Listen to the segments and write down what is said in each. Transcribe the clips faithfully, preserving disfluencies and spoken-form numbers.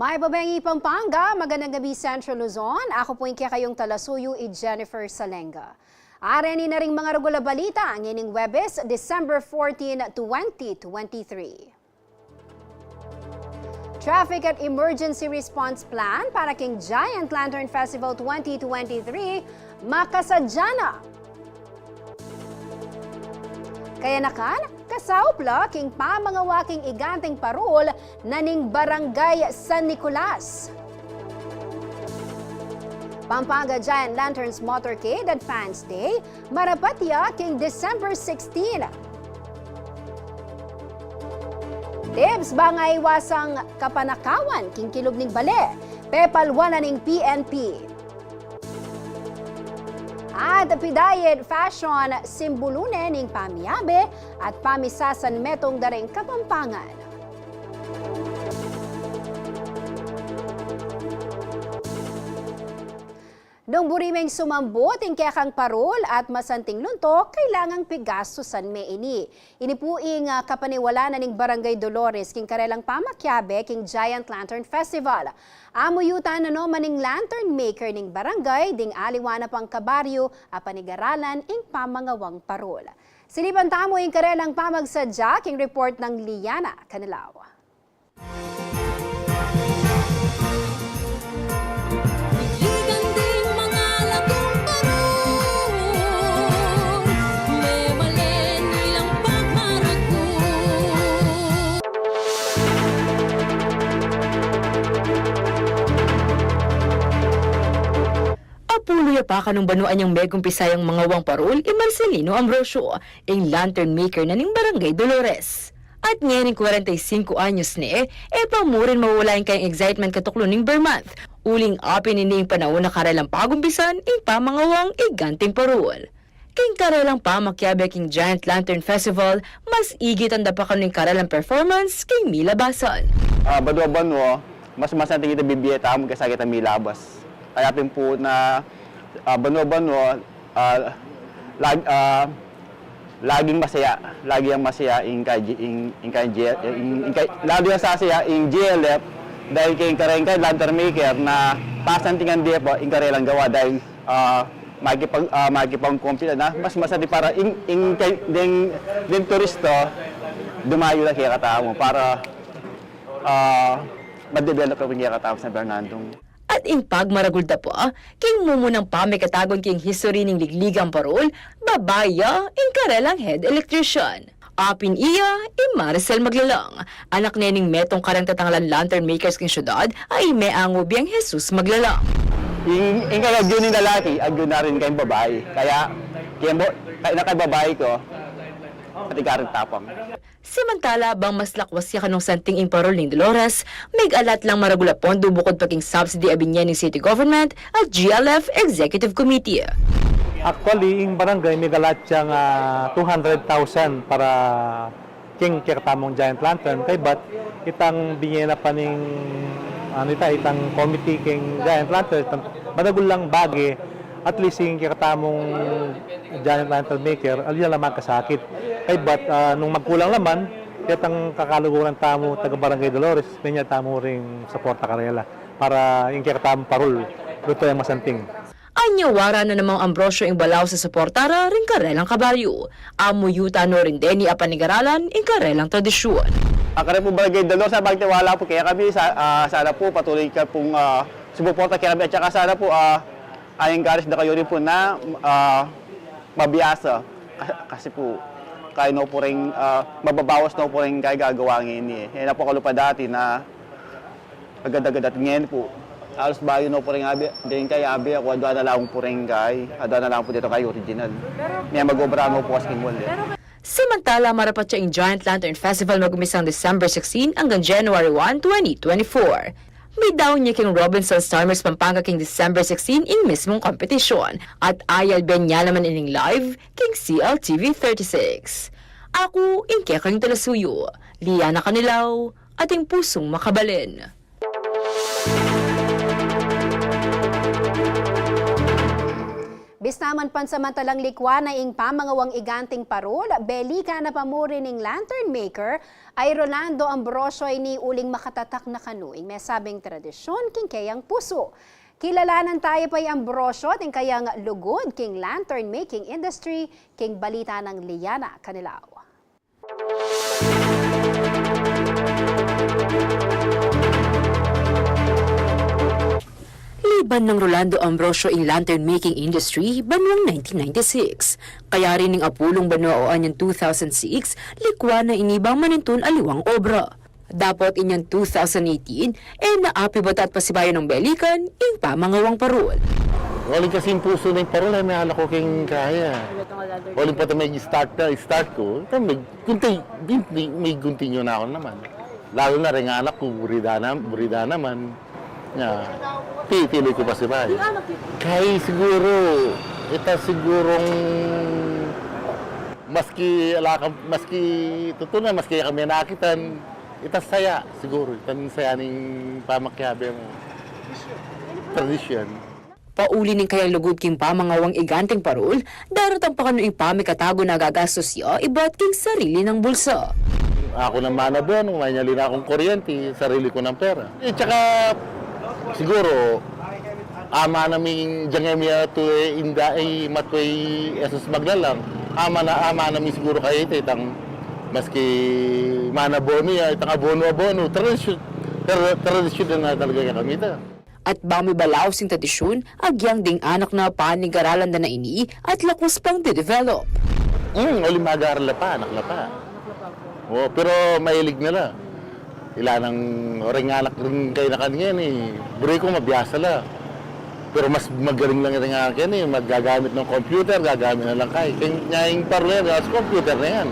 Mayap a bengi Pampanga, magandang gabi Central Luzon. Aku pu ing kekayung talasuyu, i Jennifer Salenga. Areni na ring mangaragul a balita ngening Huwebes, December fourteen, twenty twenty-three. Traffic at Emergency Response Plan para king Giant Lantern Festival twenty twenty-three, makasadya na. Kayanakan, kasaup la king pamangawa king Iganteng Parul na ning Barangay San Nicolas. Pampanga Giant Lanterns Motorcade at Fans Day, marapat ya king December sixteen. Tips bang aiwasang kapanakawan king kilub ning bale, pepalwanan ning P N P. At pidayet fashion, simbulu ne ning pamiabe at pamisasanmetung da ring Kapampangan. Nung buri meng sumambut ing kekang parul at masanting luntok, kailangang pigastusan me ini. Ini pu ing, ah, kapaniwalan na ning Barangay Dolores king karelang pamakiabe king Giant Lantern Festival. Amuyutan na no man ning lantern maker ning barangay ding aliwa na pang kabaryu a panigaralan ing pamangawang parul. Silipan tamu ing karelang pamagsadya king report nang Liana Canelao. Liganding mangalakung parul, memalen ilang pagmaragul. Apulu ya pa kanung banua anyang megumpisa yang mangawang parul i Marcelino Ambrosio, ing lantern maker na ning Barangay Dolores. At ngening kwarenta y singko anyos ne, e pa mu rin mawala ing kayang excitement katuklung ning Ber Month. Uling apin ini ing panaun na karelang pagumpisan ing pamangawang Iganteng Parul. King karelang pamakiabe king Giant Lantern Festival, mas igit anda pa kanu ing karelang performance king milabasan. Ah, banua-banua, mas masanting ita bibie tamu kesa kita milabas. Kaya pin pu na, ah, banua-banua, ah, lag-, ah, laging masaya, lagi yang masaya ing kay G-, ing, ing kay G-, ing, ing kay, lalo yang sasaya ing G L F, dahil kay ing kareng kay lantern maker na pasantingan de pa ing karelang gawa dahil, ah, makipag-, ah, makipagkumpit na mas masanting para ing, ing kay, ding, ding turista dumayu la kekatamu para, ah, ma-develop ing kekatamu sa Bernardo. At ing pagmaragul da pa, king mumunang pamikatagun king history ning ligligang parul, babai ya ing karelang head electrician. Apin iya i Maricel Maglalang, anak ne ning metung kareng tatanglan lantern makers king syudad, a ime-angu biang Jesus Maglalang. Ing, ing kay agyu ning lalaki, agyu na rin kay babai. Kaya, kaya, kaya na kay babai ku, Pati garing tapang. Samantala, bang mas lakwas ya kanung santing ing parol ning Dolores, mig-alat lang maragul a pondu bukud pa king subsidy a binye ning city government at G L F Executive Committee. Actually, ing barangay mig-alat yang, ah, two hundred thousand para king kekatamung giant lantern, kaybat itang binye na pa ning, ano ita, itang committee king giant lantern, itang maragul lang bage, at least ing kekatamung giant lantern maker, ali na la magkasakit. Kaybat, ah, nung magkulang naman, ketang kakaluguran tamu taga Barangay Dolores, menya tamu ring suporta karela para ing kekatamung parol, lutu yang masanting. Anya, wara na namang Ambrosio ing balaus a suporta ra ring karelang kabaryu. Amuyutan no rin deni a panigaralan ing karelang tradisyun. Ang kare pu Barangay Dolores, sa magtiwala pu kaya kami, sa, ah, sana pu patuloy ka pung, ah, sumuporta kaya kami, at saka sana pu, ah, ayang garis na kayu rin pu na, ah, mabiasa. Ka-, kasi pu, kaya no pu ring, ah, mababawas no pu ring kaya gagawa ngeni e. E na pu kalupa dati na agad-agad at ngeni pu. Alos bayu no pu ring abi, deng kaya abi, aku adwa na lang pu ring kay, adwa na lang pu dito kay original. Mia mag-obra no pu as king wall e. Samantala, marapat ya ing Giant Lantern Festival mag-umisang December sixteen anggang January one, twenty twenty-four. Midaun ya king Robinsons Timers Pampanga king December sixteen ing mismung kompetisyon, at ayalben ya naman ining live king C L T V thirty-six. Aku ing kekayung talasuyu, Liana Canilao, ating pusung makabalen. Bisnaman pansamantalang likwa na ing pamangawang iganting parul, belikan na pa muri ning lantern maker a i Rolando Ambrosio ini uling makatatak na kanu ing mesabing tradisyun king keyang pusu. Kilalanan taya pa i Ambrosio at ing kayang lugud king lantern making industry king balita nang Liana Canilao. Liban nang Rolando Ambrosio ing lantern making industry, banuang nineteen ninety-six. Kayari ning apulung banua o anyang two thousand six, likwa na ini bang manintun aliwang obra. Dapot inyang two thousand eighteen, e na api bata at pasibayu nang belikan ing pamangawang parul. Uling kasi ing pusu na ing parul, e, miyalako king kaya. Uling pati may start na, start ku, ita may gunti-, gunti-, may continue na ku naman. Lalu na ring anak ku, buri da na, buri da naman. Ya, ti-, tinuloy ku pasibayu. Kay siguru, ita sigurung maski ala kam-, maski tutu na, maski kami nakitan, ita saya, siguru, ita ning saya ning pamakiabe mu. Tradisyon. Pauli ning kayang lugud king pamangawang iganting parul, daratang pa kanu ing pamikatagun a gagastus ya ibat king sarili nang bulsa. Aku naman abono, maynalin akung kuryente, sarili ku nang pera. E, tsaka, siguru, ama na mi, dyang e mi atu, e, inda, e, matwe, e, Jesus maglalang. Ama na, ama na mi siguru kaya ita, itang maski manabono ya, itang abono-abono, tradisyon, tra-, tradisyon na talaga kaya kami ita. At bang mibalaus ing tradisyun, agyang ding anak na panigaralan da na ini at lakwas pang de-develop. Hmm, uling mag-aral la pa, anak la pa. O, pero mahilig na la. Ila nang ring anak ring kayanakan ngeni, buri ku mabiasa la. Pero mas magaling lang ring anak ngeni, magagamit nang computer, gagamit na lang kay. Kaya ing parul na yan, mas computer na yan.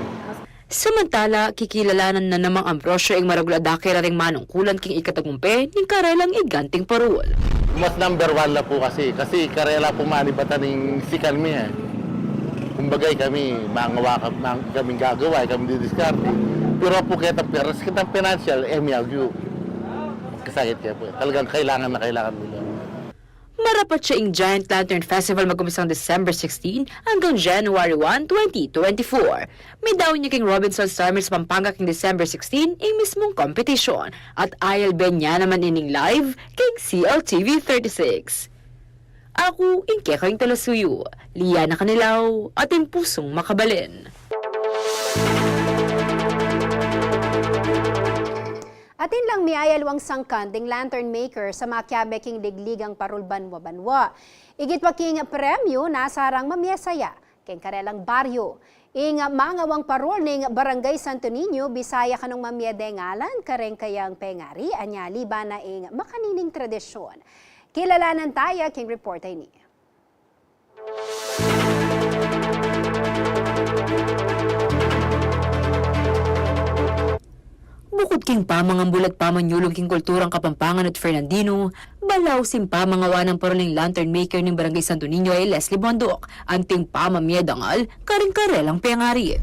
Samantala, kikilalanan na namang Ambrosio ing maragul a dakil a ring manungkulan king ikatagumpe ning karelang iganting parul. Mas number one la pu kasi, kasi karela pu manibatan ing sikan mi, e. Kumbaga, kami, mangawa ka-, mang-, kaming gagawa, kaming didiskarte. Pero pu ketang pera, ketang financial, e mi agyu. Kasakit kaya pu, e. Talagang kailangan na kailangan nila. Marapat ya ing Giant Lantern Festival mag-umpisang December sixteen anggang January one, twenty twenty-four. Midaun ya king Robinsons Timers Pampanga king December sixteen ing mismung kompetisyon at ayalben ya naman ining live king C L T V thirty-six. Aku ing kekayung talasuyu, Liana Canilao, ating pusung makabalen. Atin lang miayalwang sangkan ding lantern maker a makiabe king ligligang parul banwa-banwa. Igit pa king premyu, nasa rang mamie saya king karelang baryu. Ing mangawang parul ning Barangay Santo Niño, bisa ya kanung mamie dengalan kareng kayang pengari, anya liban na ing makanining tradisyun. Kilalanan taya king report a ini. Bukud king pamangambul at pamanyulung king kulturang Kapampangan at Fernandino, balaus ing pamangawa nang parul ning lantern maker ning Barangay Santo Niño i Leslie Bondoc, anting pamamie dangal karing karelang pengari.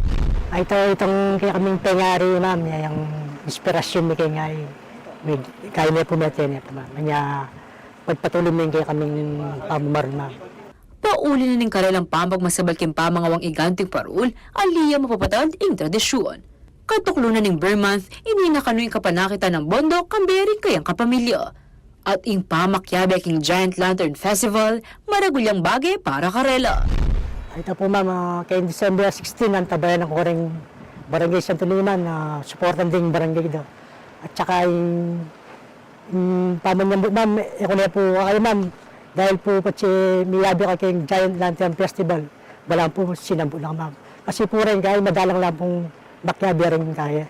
Ay, ita, itang kekaming pengari, ma'am, ya yang inspirasyon mi keng ay, mi, kaya ne pu, mete ne pu, ma'am. Anya, pagpatuloy mi ing kekaming pamamarul, ma'am. Pauli na ning karelang pamagmasabal king pamangawang iganting parul, ali ya mapapatad ing tradisyun. Katuklunan ning Burr Month, ini na kanu ing kapanakitan nang Bondoc kambe ring kayang kapamilya. At ing pamakiabe king Giant Lantern Festival, maragul yang bage para karela. Ay, ita pu, ma'am, ah, keng December sixteen, antabayanan ku ring Barangay Santo Niño, ah, suportan ding barangay da. At saka ing, ing pamanyambut, ma'am, e ku ne pu kaya, ma'am, dahil pu patse miyabe ka keng Giant Lantern Festival, balamu pu sinambut lang, ma'am. Kasi pu rin kaya madalang lang pung makiabe rin kaya.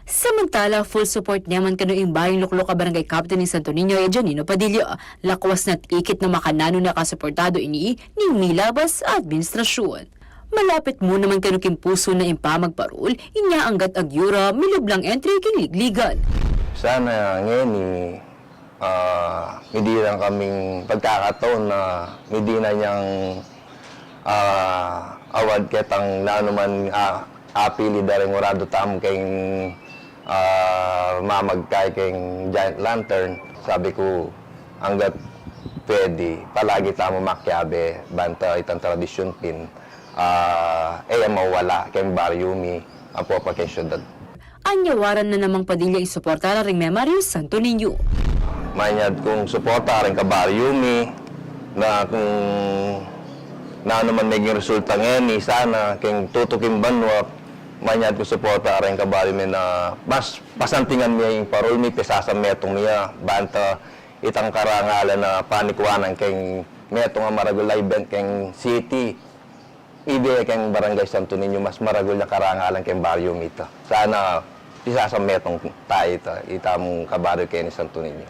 Samantala, full support ne man kanu ing bayung lukluk a Barangay Captain ning Santo Niño, i Janino Padilla. Lakwas na't ikit na makananu na kasuportadu ini ning milabas a administrasyun. Malapit mu naman kanu king pusu na ing pamagparul, inya anggat agyura, milub lang entre king ligligan. Sana ngeni, ah, midinan kaming pagkakataon na midinan yang, ah, award ketang nanu man, ah, apili da ring uradu tamu keng, ah, mamagkay keng Giant Lantern. Sabi ku, anggat pwede, palagi tamu makiabe, banta itang tradisyun pin, ah, e ya mawala keng baryu mi, ampo pa keng syudad. Anyawaran na namang Padilla ing suporta da ring Mema Rio Santo Niño. Manyad kung suporta ring kabaryu mi, na kung nanu man meging resulta ngeni, sana keng tutuking banua, manyad kung suporta ring kabaryu mi na mas pasantingan mi ing parul mi, pin sasametung mi ya, banta itang karangalan a panikuanan keng metung a maragul a event keng city. Ibie keng Barangay Santo Niño, mas maragul ya karangalan keng baryu mi ita. Sana pin sasametung ta ita, itamung kabaryu keni Santo Niño.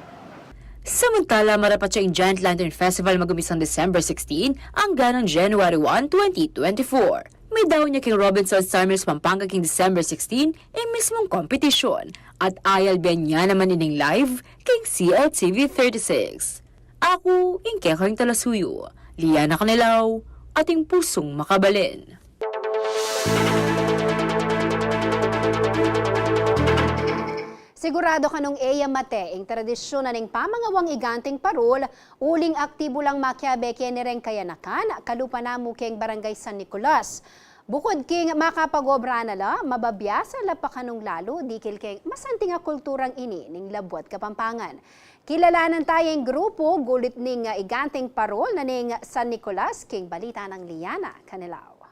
Samantala, marapatsa ing Giant Lantern Festival magumpisang December sixteen anggang January one, twenty twenty-four. Midaun ya keng Robinson Summers Pampanga king December sixteen ing mismung kompetisyon, at ayalben ya naman ining live keng C L T V thirty-six. Aku ing kekayung talasuyu, Liana Canelao, ating pusung makabalen. Sigurado kanung e ya mate ing tradisyun na ning pamangawang iganting parul, uling aktibu lang makiabe keni reng kayanakan, kalupa na mu keng Barangay San Nicolas. Bukud king makapag-obra na la, mabiasa la pa kanung lalu dikil keng masanting a kulturang ini ning labuad Kapampangan. Kilalanan ta ya ing grupu gulit ning, ah, iganting parul na ning San Nicolas king balita nang Liana Canelao.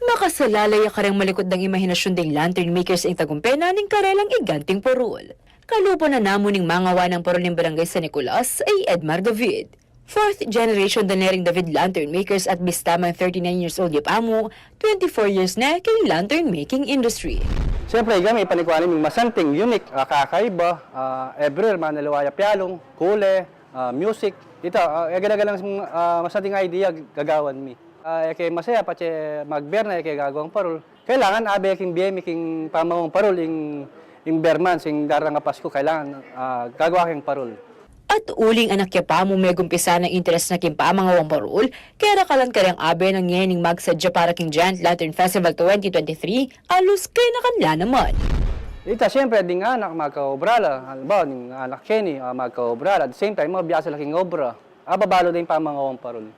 Makasalalay ya kareng malikut dang imahinasyun ding lantern makers ing tagumpe na ning karelang iganting parul. Kalupa na namu ning mangawa nang parul ning Barangay San Nicolas, i Edmar David. Fourth generation da ne ring David Lantern Makers at bista man thirty-nine years old ya pamu, twenty-four years ne king lantern making industry. Siyempre, kami, panikuan mi masanting, unique, ah, kakaiba, ah, every year, manaliwa ya pialung, kule, ah, music. Ita, ah, e gana-gana, ah, masanting idea gagawan mi. Ah, e ke masaya patse magberna, e ke gagawang parul. Kailangan abe king bie mi king pamangawang parul ing, ing Burr Month, ing daratang a Pasku, kailangan, ah, gagawa keng parul. At uling anak ya pamu megumpisa nang interes na king pamangawang parul, kerakalan kareng abe na ngening magsadya para king Giant Lantern Festival twenty twenty-three, alus kenakan la naman. Ita, siyempre, ding anak magkaobra la, halimbawa, ding anak keni, ah, magkaobra la, at the same time, mabiasa la king obra. Ababalu da ing pamangawang parul.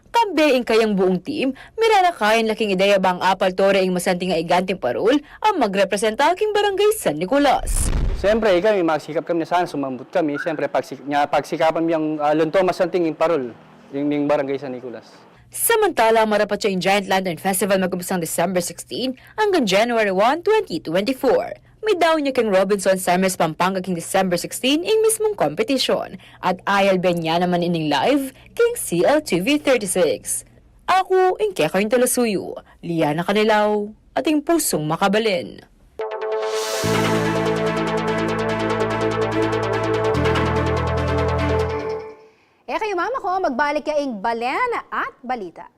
Kambe ing kayang buung team, mirarakayan la king ideya bang apaldo re ing masanting a iganting parul a magrepresenta king Barangay San Nicolas. Siyempre, kami, magsikap kami na sana sumambut kami. Siyempre, pagsik-, nya, pagsikapan mi yang, ah, lunto masanting ing parul, ing, ing Barangay San Nicolas. Samantala, marapatsa ing Giant Lantern Festival magumpisang December sixteen anggang January one, twenty twenty-four. Midaun ya keng Robinson Summers Pampanga king December sixteen ing mismung kompetisyon, at ayalben ya naman ining live king C L T V thirty-six. Aku ing kekayung talasuyu, Liana Canelao, ating pusung makabalen. E kayu mamako, magbalik ya ing Balen at Balita.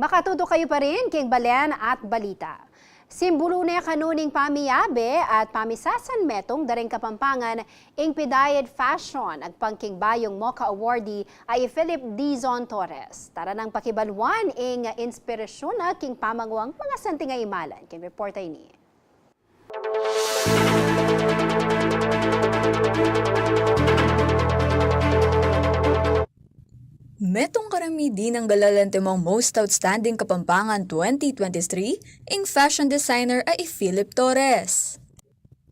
Makatutok kayu pa rin king Balen at Balita. Simbulu ne kanu ning pamiyabe at pamisasanmetung da ring Kapampangan ing pidayit fashion agpang king bayung MOCA awardee a i Philip Dizon Torres. Tara nang pakibaluan ing inspirasyun na king pamanguang mga santing a imalan. King report a ini. Metung kareng midinang galalantimong Most Outstanding Kapampangan twenty twenty-three ing fashion designer a i Philip Torres.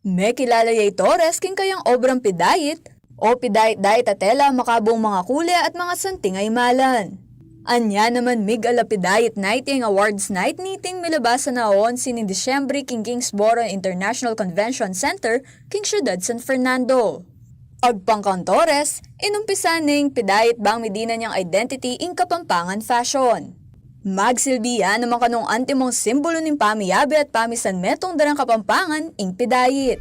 Mekilala ya i Torres king kayang obrang pidayit, o pidayit-dayit a tela a makabuung mga kule at mga santing a imalan. Anya naman mig-ala pidayit night ing awards night niting milabasan a onse ning Disyembre king Kingsborough International Convention Center king syudad San Fernando. Agpang kang Torres, inumpisan ne ing pidayit bang midinan yang identity ing Kapampangan fashion. Magsilbi ya naman kanung antimong simbulu ning pamiyabe at pamisanmetung da rang Kapampangan ing pidayit.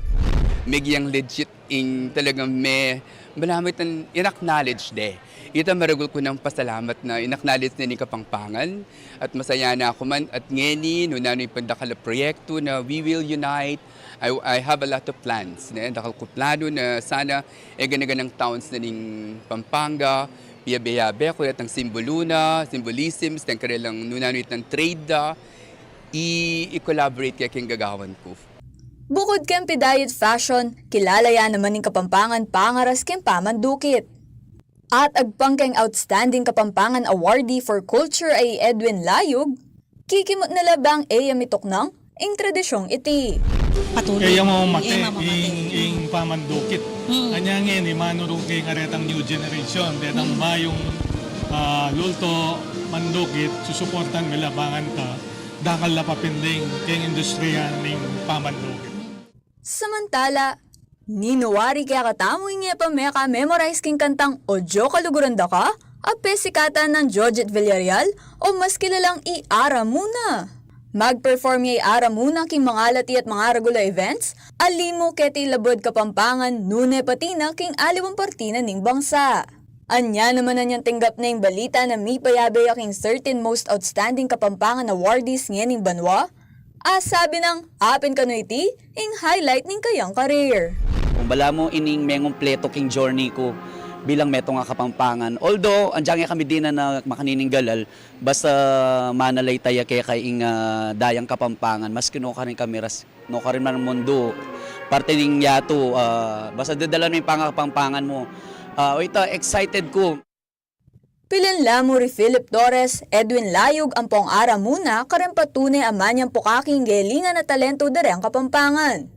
Megyang legit ing talagang me-, malamit ang in-acknowledge de. Ita maragul ku nang pasalamat na in-acknowledge na ning Kapampangan at masaya na aku man at ngeni, nanu ing pandakal a proyektu na we will unite. I, I have a lot of plans, ne? Dakal ku planu na sana e gana-ganang towns na ning Pampanga, piyabe-yabe ku itang simbulu na, symbolisms, itang karelang nanu itang trade da, i-, i-collaborate kaya king gagawan ku. Bukud keng Pidayet Fashion, kilala ya naman ing Kapampangan pangaras keng pamandukit. At agpang keng Outstanding Kapampangan Awardee for Culture a i Edwin Layug, kikimut na la bang e ya mituknang ing tradisyong iti. Patuloy. Kaya mo mate, e mamamate. Ing, ing pamandukit. Hmm. Anya ngeni, manuru keng karetang new generation, detang mayung, ah, lulto, mandukit, susuportan, milabangan ka, dakal la papinling keng industriya ning pamandukit. Samantala, ninu wari kekatamu ing e pa meka-memorize king kantang Odyo Kaluguran Daka, a pesikatan nang Jojit Villarreal o mas kilalang i Ara Muna. Mag-perform ya i Ara Muna king mangalati at mangaragul a events, alimu keti labud Kapampangan, nune pati na king aliwang parti na ning bangsa. Anya naman anyang tinggap na ing balita na mipayabe ya king thirteen Most Outstanding Kapampangan Awardees ngening banua, a sabi nang apin kanu iti ing highlight ning kayang career. Kung balamu ining mengumpleto king journey ku bilang metung a Kapampangan. Although, anjang e kami dinan a makanining galal, basta manalay taya keka ing, ah, dayang Kapampangan, maski nukarin kami ras-, nukarin man mundu, parte ning yatu, ah, basta dadalan mu ing pangakapampangan mu. Ah, o ita, excited ku. Pilan la mu ri Philip Torres, Edwin Layug ampong Ara Muna kareng patune a manyampuka king gelingan a talentu da reng Kapampangan.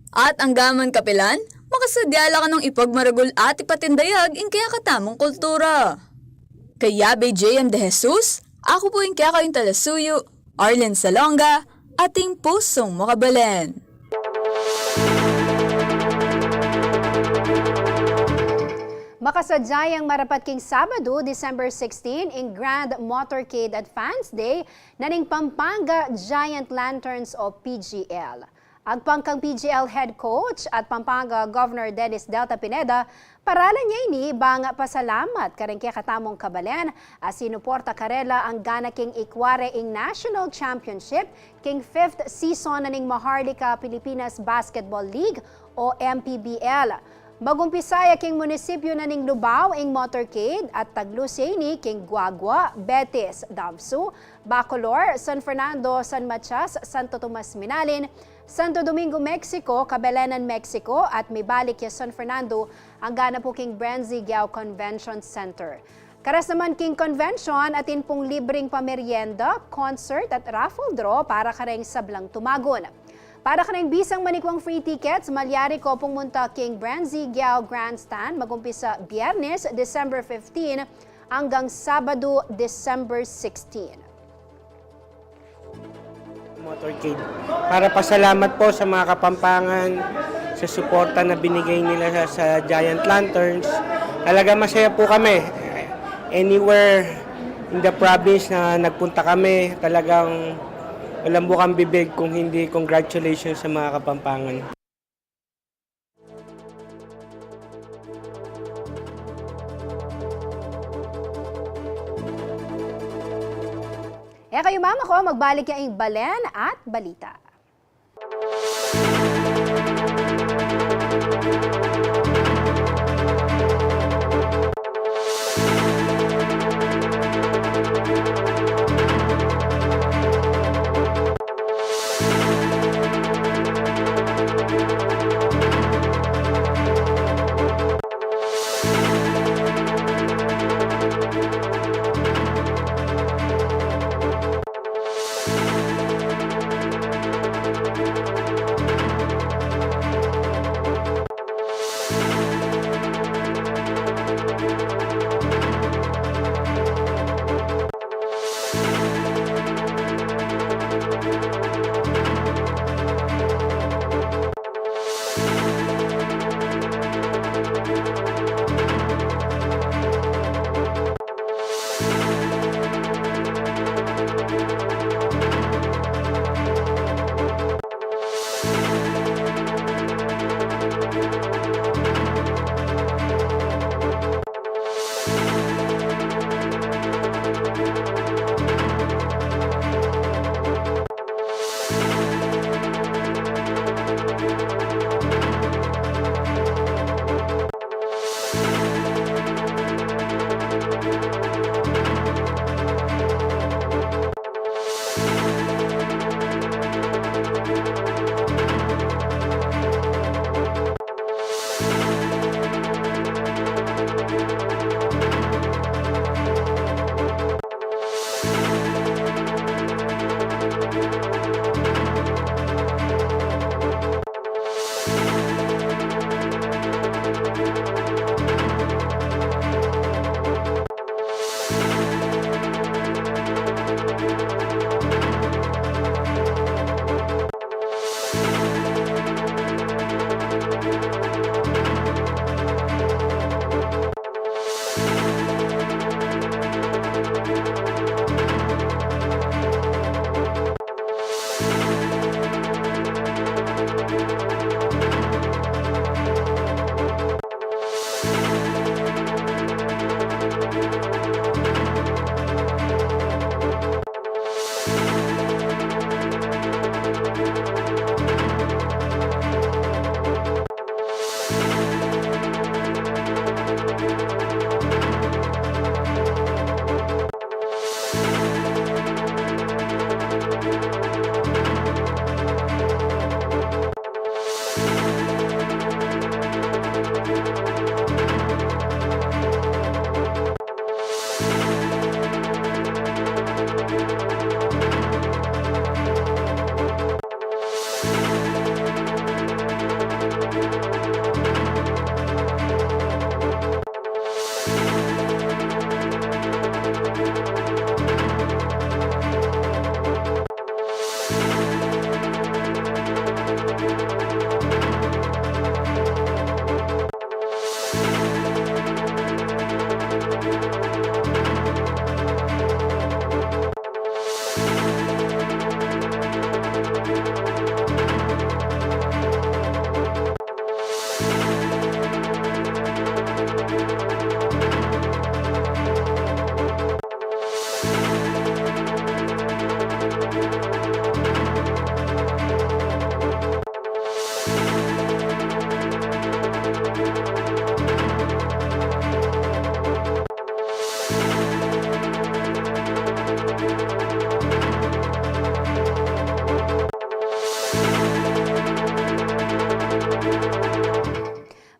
At anggaman kapilan, makasadya la kanung ipagmaragul at ipatindayag ing kekatamung kultura. Kayabe J M De Jesus, aku pu ing kekayung talasuyu, Arlene Salonga, ating pusung makabalen. Makasadya yang marapat king Sabadu, December sixteen, ing Grand Motorcade at Fans Day na ning Pampanga Giant Lanterns o P G L. Agpang kang P G L Head Coach at Pampanga Governor Dennis Delta Pineda, paralan ya ini bang pasalamat kareng kekatamung kabalen a sinuporta karela anggana king ikware ing National Championship king fifth season na ning Maharlika Pilipinas Basketball League o M P B L. Magumpisa ya king munisipyu na ning Lubao ing motorcade at taglus ya ini king Guagua, Betis, Davsu, Bacolor, San Fernando, San Matias, Santo Tomas Minalin, Santo Domingo, Mexico, Cabelenan, Mexico, at mibalik ya San Fernando, anggana pu king Brenzy Giao Convention Center. Karas naman king convention, atin pung libreng pamerienda, concert, at raffle draw para kareng sablang tumagun. Para kareng bisang manikwang free tickets, malyari ko pung munta king Brenzy Giao Grandstand, magumpisa Biyernes, December fifteen, anggang Sabadu, December sixteen. Motorcade. Para pasalamat po sa mga Kapampangan sa suporta na binigay nila sa, sa Giant Lanterns. Talaga masaya po kami. Anywhere in the province na nagpunta kami, talagang walang bukang bibig kung hindi congratulations sa mga Kapampangan. E kayu mamako, magbalik ya ing balen at balita.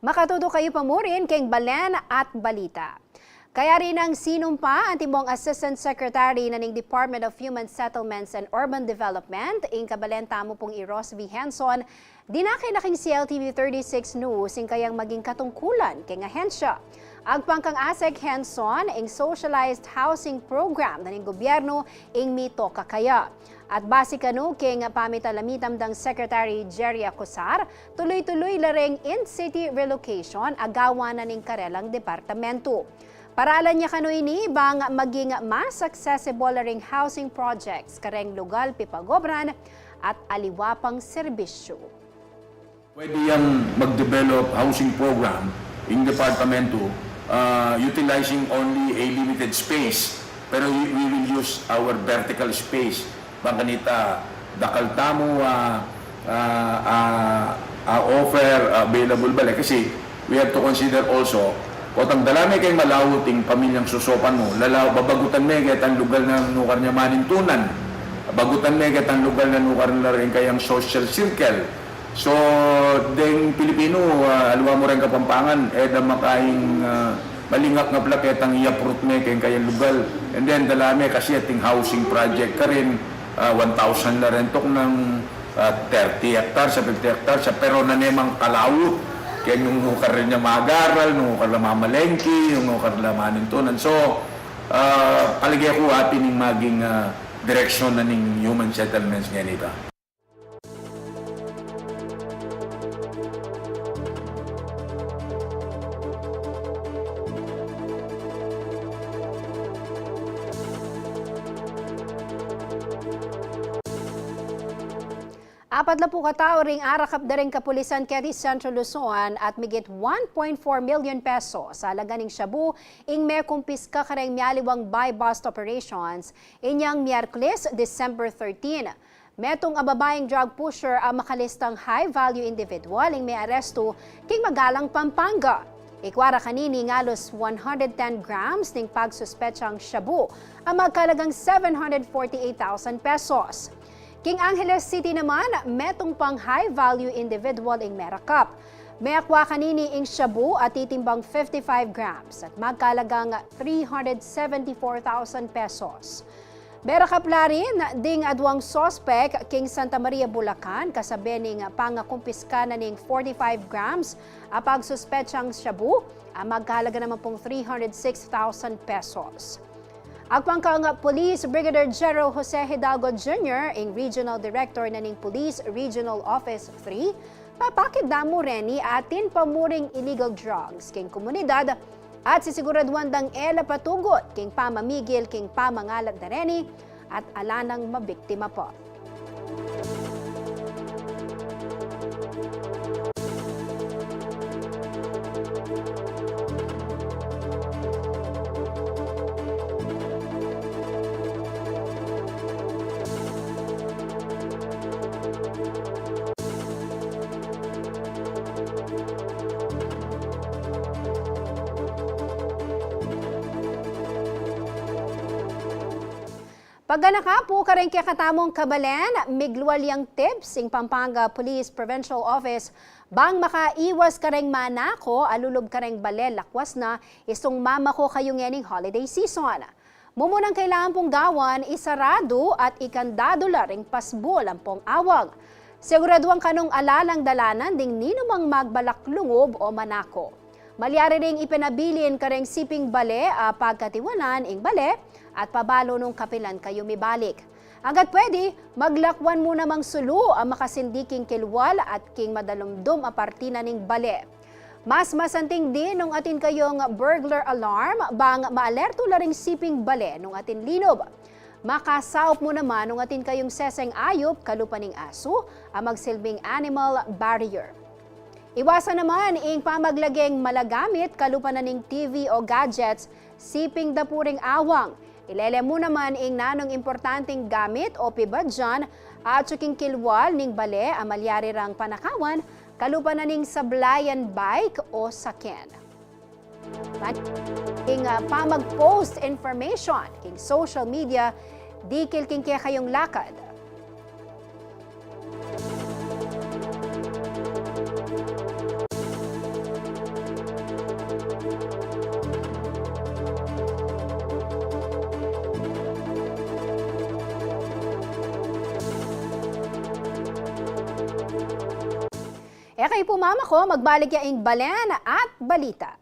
Makatutu kayu pa murin keng balen at balita. Kaya rin nang sinumpa antimong Assistant Secretary na ning Department of Human Settlements and Urban Development, ing kabalen tamu pung i Rosevy Henson, dinake na king C L T V thirty-six News ing kayang maging katungkulan keng ahensya. Agpang kang ASEC Henson, ing socialized housing program na ning gobyernu ing mitoka kaya. At base kanu keng pamitalamitam dang Secretary Jerry Acosar, tuluy-tuluy la reng in-city relocation a gawan na ning karelang departamentu. Paralan ya kanu ini bang maging mas accessible la ring housing projects kareng lugal pipagobran at aliwa pang serbisyu. Pwede yang mag-develop housing program ing departamento, ah, utilizing only a limited space, pero we, we will use our vertical space. Bang kanita, dakal tamu, ah, ah, ah, ah, offer, available bale. Kasi we have to consider also, potang dala me keng malaut ing pamilyang sosopan mu, lala, babagutan me ketang lugal na nukar nya manintunan, bagutan me ketang lugal na nukar na ring kayang social circle. So, deng Pilipinu, ah, aliwa mu reng Kapampangan, e da makaing, ah, malingap nga pala ketang i-uproot me keng kayang lugal. And then, dala me kasi ating housing project karin, ah, one thousand la ren tuknang, ah, thirty hectares, ah, fifty hectares, ah, pero na nemang kalaut, keng nung nukar nya mag-aral, nung nukar la mamalengke, nung nukar la manintunan. So, ah, palage ku atin ing maging, ah, direksyon na ning human settlements ngeni. Apat la pu katau ring arakap da ring kapulisan keti Central Luzon at migit one point four million pesos alaga ning shabu ing mekumpiska kareng mialiwang buy-bust operations inyang Miyerkules, December thirteen. Metung a babaing drug pusher a makalistang high-value individual ing mearestu king Magalang, Pampanga. Ikwa ra kanini ing alos one hundred ten grams ning pagsuspetsang shabu a magkalagang seven hundred forty-eight thousand pesos. King Angeles City naman, metung pang high-value individual ing merakap. Meakwa kanini ing shabu a titimbang fifty-five grams at magkalagang three hundred seventy-four thousand pesos. Merakap la rin ding aduang suspek king Santa Maria, Bulacan, kasabe ning pangakumpiska na ning forty-five grams a pagsuspetsang shabu a magkahalaga naman pung three hundred six thousand pesos. Agpang kang Police Brigadier General Jose Hidalgo Junior, ing Regional Director na ning Police Regional Office three, papakit da mu reni atin pa muring illegal drugs king komunidad at sisiguraduan dang e la patugut king pamamigil king pamangalat da reni at ala nang mabiktima pa. Paganaka pu kareng kekatamung kabalen, miglual yang tips ing Pampanga Police Provincial Office bang makaiwas kareng manako a lulub kareng bale lakwas na istung mamako kayu ngening holiday season. Mumunang kailangan pung gawan, isaradu at ikandadu la ring pasbul ampong awang. Siguraduan kanung ala lang dalanan ding ninumang magbalak lungub o manako. Malyari ring ipenabilin kareng siping bale a pagkatiwalan ing bale at pabalu nung kapilan kayu mibalik. Anggat pwede, maglakwan mu namang sulu a makasindi king kilwal at king madalumdum a parti na ning bale. Mas masanting din nung atin kayung burglar alarm bang maalerto la ring siping bale nung atin linub. Makasaup mu naman nung atin kayung seseng ayup kalupa ning asu a magsilbing animal barrier. Iwasan naman ing pamaglageng malagamit kalupa na ning T V o gadgets siping dapuring awang. Ilele mu naman ing nanung importanteng gamit o pibadyan atyu king kilwal ning bale a malyari rang panakawan Kalupa na ning sablayan bike o saken. King, ah, pamag-post information king social media, dikil king kekayung lakad. E kayu pu mamako, magbalik ya ing balen at balita.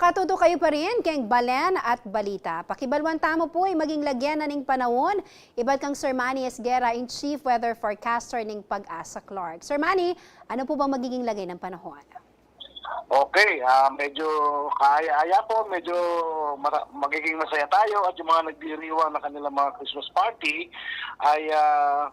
Patutu kayu pa rin keng Balen at Balita. Pakibaluan tamu pu ing maging lagyu na ning panahun, ibat kang Sir Manny Esguerra, ing Chief Weather Forecaster ning PAGASA Clark. Sir Manny, ano po bang magiging lagay ng panahon? Okay, ah, medyo kaaya-aya po, medyo mara- magiging masaya tayo at yung mga nagdiriwang na kanilang mga Christmas party ay ah,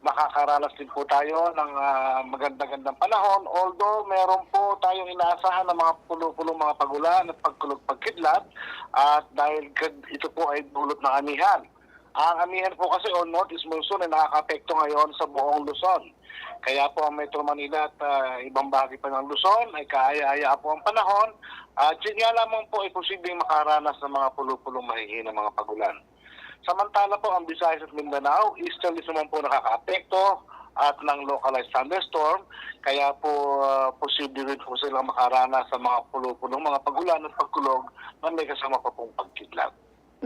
makakaranas din po tayo ng ah, maganda-gandang panahon. Although meron po tayong inaasahan ng mga pulo-pulong mga pagulan at pagkulog-pagkidlat at dahil gad- ito po ay dulot ng amihan. Ang amihan po kasi o northeast monsoon ay nakakaapekto ngayon sa buong Luzon. Kaya po ang Metro Manila at ah, ibang bahagi pa ng Luzon ay kaaya-aya po ang panahon at yun nga lamang po ay posibleng makaranas ng mga pulo-pulong mahihinang mga pagulan. Samantala po ang Visayas at Mindanao, easterlies naman po nakakaapekto at ng localized thunderstorm, kaya po ah, posible rin po silang makaranas ng mga pulo-pulong mga pagulan at pagkulog na may kasama pa pong pagkidlat.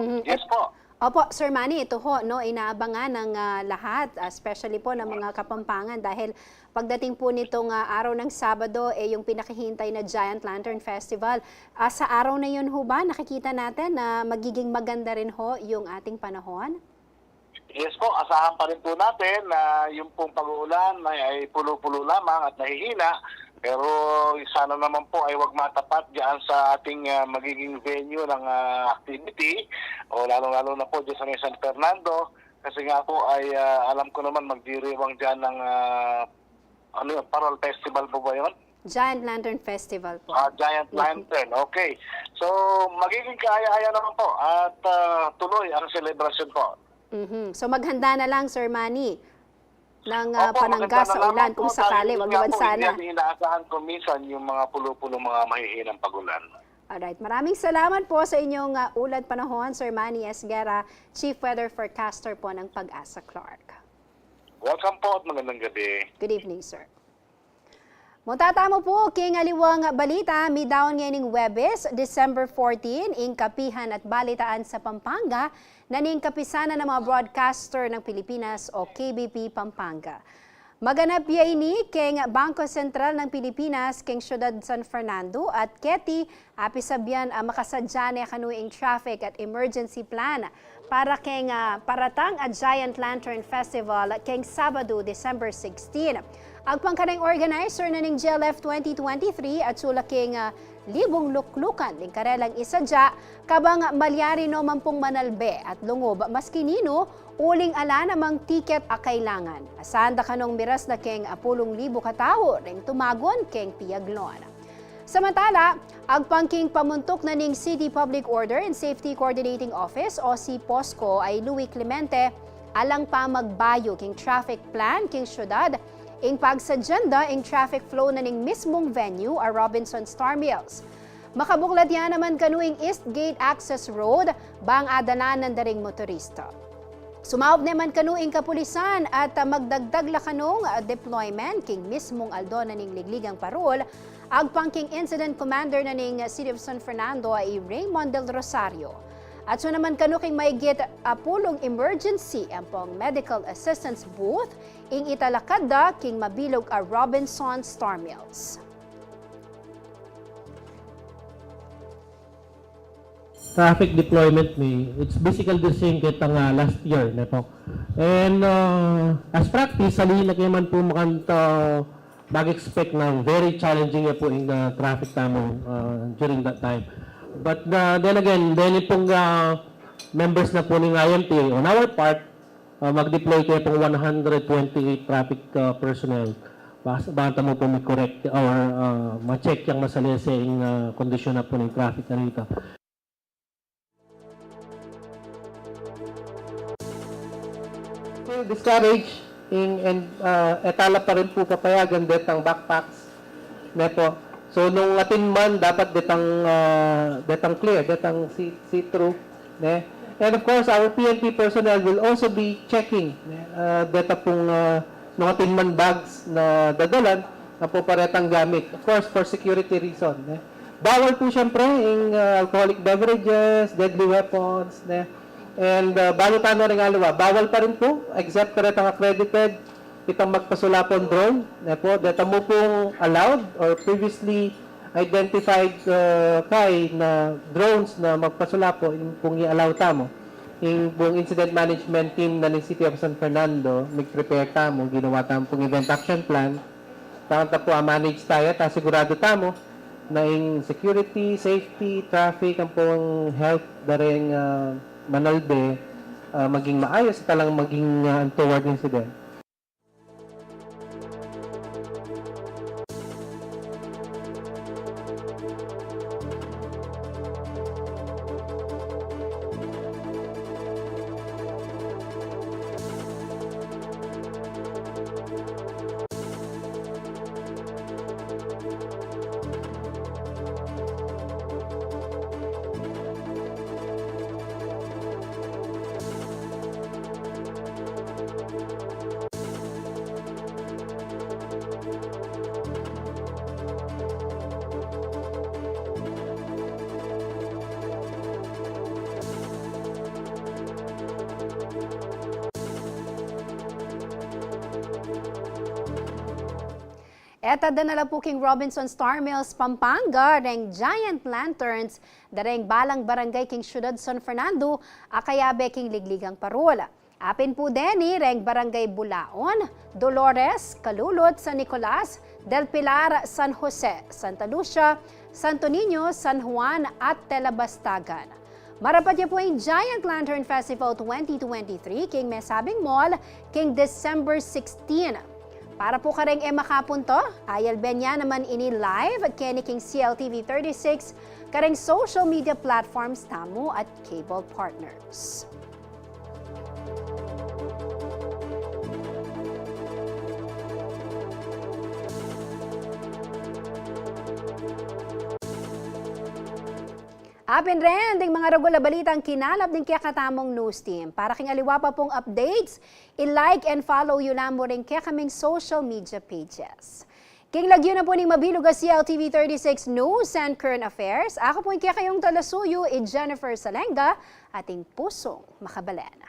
Mhm. Yes po. Opo, Sir Manny, ito ho, no, inaabangan ng ah, lahat, especially po ng mga Kapampangan dahil pagdating po nitong ah, araw ng Sabado, eh, yung pinakihintay na Giant Lantern Festival. Ah, sa araw na yun ho ba, nakikita natin na magiging maganda rin ho yung ating panahon? Yes po, asahan pa rin po natin na yung pong pag-uulan ay, ay pulo-pulo lamang at nahihina. Pero sana naman po ay wag matapat diyan sa ating ah, magiging venue ng ah, activity o lalong-lalo na po diyan sa may San Fernando kasi nga po ay ah, alam ko naman magdiriwang diyan ng ah, ano yun, Parol Festival po ba yun? Giant Lantern Festival po. Ah, Giant Lantern, okay. So, magiging kaaya-aya naman po at ah, tuloy ang selebrasyon po. Mhm. So maghanda na lang, Sir Manny, ng ah, Opo, panangga maganda sa na ulan lamang kung po, sakali, dahil wag nga naman po, sana. Hindi natin inaasahan kung minsan yung mga pulo-pulo mga mahihinang pagulan. Alright, maraming salamat po sa inyong ah, ulat panahon, Sir Manny Esguerra, Chief Weather Forecaster po ng PAGASA Clark. Welcome po at magandang gabi. Good evening, sir. Munta tamu pu king aliwang balita, midaun ngeni ning Huwebes, December fourteen, ing Kapihan at Balitaan sa Pampanga, na ning Kapisanan ng mga Broadcaster ng Pilipinas o K B P Pampanga. Maganap ya ini keng Bangko Sentral ng Pilipinas keng Siyudad San Fernando at keti apisabian a makasadya ne kanu ing traffic at emergency plan para keng ah, paratang a Giant Lantern Festival keng Sabado, December sixteen. Agpang kaneng organizer na ning G L F twenty twenty-three, atsu la keng ah, libung luklukan ding karelang isadya, kabang malyari no man pung manalbe at lungub maski ninu, uling ala namang tiket a kailangan. Asahan da kanung miras na keng apulung libu katau ring tumagun keng piaglon. Samantala, agpang king pamuntuk na ning City Public Order and Safety Coordinating Office o CPOSCO a i Louie Clemente, alang pa magbayu king traffic plan king syudad, ing pagsadyanda ing traffic flow na ning mismung venue a Robinson Star Mills. Makabuklat ya naman kanu ing East Gate Access Road, bang adalan na da ring motorista. Sumaup ne man kanu ing kapulisan at ah, magdagdag la kanung ah, deployment king mismung aldo na ning ligligang parul, agpang king incident commander na ning City of San Fernando a i Raymond Del Rosario. Atsu naman kanu king maigit apulung emergency ampong medical assistance booth ing italakad da king mabilug a Robinson Star Mills. Traffic deployment mi, it's basically the same keta nga last year, ne po. And uh, as practice, ali na kayu man po makanta mag-expect na very challenging ya po ing uh, traffic tamu uh, during that time. But uh, then again, then pong uh, members na po ning I M T A, on our part, uh, mag-deploy kayu pong one hundred twenty-eight traffic uh, personnel. Bas- Banta mo po mi-correct or uh, ma-check yang masalese ing uh, kondisyon na po ning traffic na rito. Still discourage ing and uh, e tala pa rin po papayagan detang backpacks, ne po. So nung atin man dapat detang uh, detang clear, detang see, see through, ne. And of course our P N P personnel will also be checking, ne, uh, deta pong uh, nung atin man bags na dadalan na po paretang gamit. Of course for security reason, ne. Bawal po siyempre ing uh, alcoholic beverages, deadly weapons, ne. And uh, balu tano ring aliwa, bawal pa rin po, except karetang accredited, kitang magpasulapon drone, ne po, deta mu pong allowed or previously Identified, uh, kay na drones na magpasulapo, ing pung i-allow tamu. Ing pung incident management team na ning City of San Fernando, nag-prepare tamu, ginawa tamu pung event action plan. Takanta pu a-manage taya, at sigurado tamu na ing security, safety, traffic, ampong health da reng, ah, manalbe, ah, maging maayos at alang maging, ah, untoward incident. At adda na la pu king Robinson Star Mills, Pampanga, reng giant lanterns da reng balang barangay king Siudad San Fernando, a kayabe king Ligligang Parul. Apin pu deni reng Barangay Bulaon, Dolores, Calulot, San Nicolas, Del Pilar, San Jose, Santa Lucia, Santo Niño, San Juan, at Telabastagan. Marapat ya pu ing Giant Lantern Festival twenty twenty-three king mesabing mall king December sixteen. Para pu kareng e makapunta, ayalben ya naman ini live keni king C L T V thirty-six, kareng social media platforms tamu at cable partners. Apin ren ding mga ragul a balitang kinalap ning kekatamung news team. Para king aliwa pa pung updates, i-like and follow yu la mu ring kekaming social media pages. King lagyu na pu ning mabilug a C L T V thirty-six News and Current Affairs, aku pu ing kekayung talasuyu, i Jennifer Salenga, ating pusung makabalen.